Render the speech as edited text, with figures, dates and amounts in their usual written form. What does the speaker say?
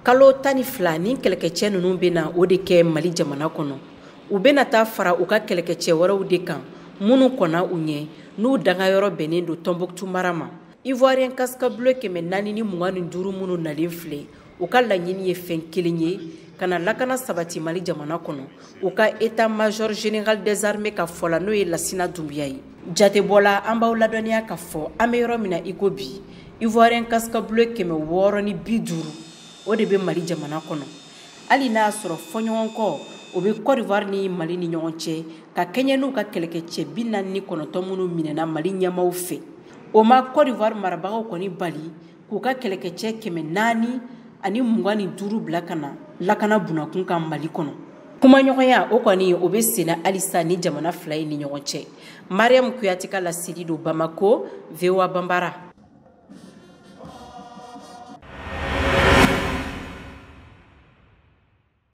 Kalo 12 ni kɛlɛkɛcɛ ninnu bɛna o de kɛ Mali jamana kɔnɔ. U bɛna taa fara u ka kɛlɛkɛcɛ wɛrɛw de kan minnu kɔnna u ɲɛ, n'u dangayɔrɔ bɛnnen don Tɔnbɔkutu mara ma. Ivoirien casque bleu 425 minnu nalen filɛ, u ka laɲini ye fɛn kelen ye, ka na lakana sabati Mali jamana kɔnɔ. U ka état major général des armées ka fɔ la, n'o ye Lasina Dunbiya ye. Jatebɔla, an b'aw ladɔnniya ka fɔ an bɛ yɔrɔ min na i ko bi, Ivoirien casque bleu 650 o de bɛ Mali jamana kɔnɔ. Hali n'a y'a sɔrɔ fɔɲɔgɔnkɔ o bɛ Côte d'Ivoire ni Mali ni ɲɔgɔn cɛ, ka kɛɲɛ n'u ka kɛlɛkɛcɛ 49 minnu minɛna Mali ɲɛmaaw fɛ, o ma Côte d'Ivoire marabagaw kɔni bali k'u ka kɛlɛkɛcɛ 425 bila ka na lakana bunakun kan Mali kɔnɔ. Kumaɲɔgɔnya o kɔni o bɛ senna halisa ni jamana fila in ni ɲɔgɔn cɛ. Mariam Kuyate ka laseli don Bamako, VOA Banbara.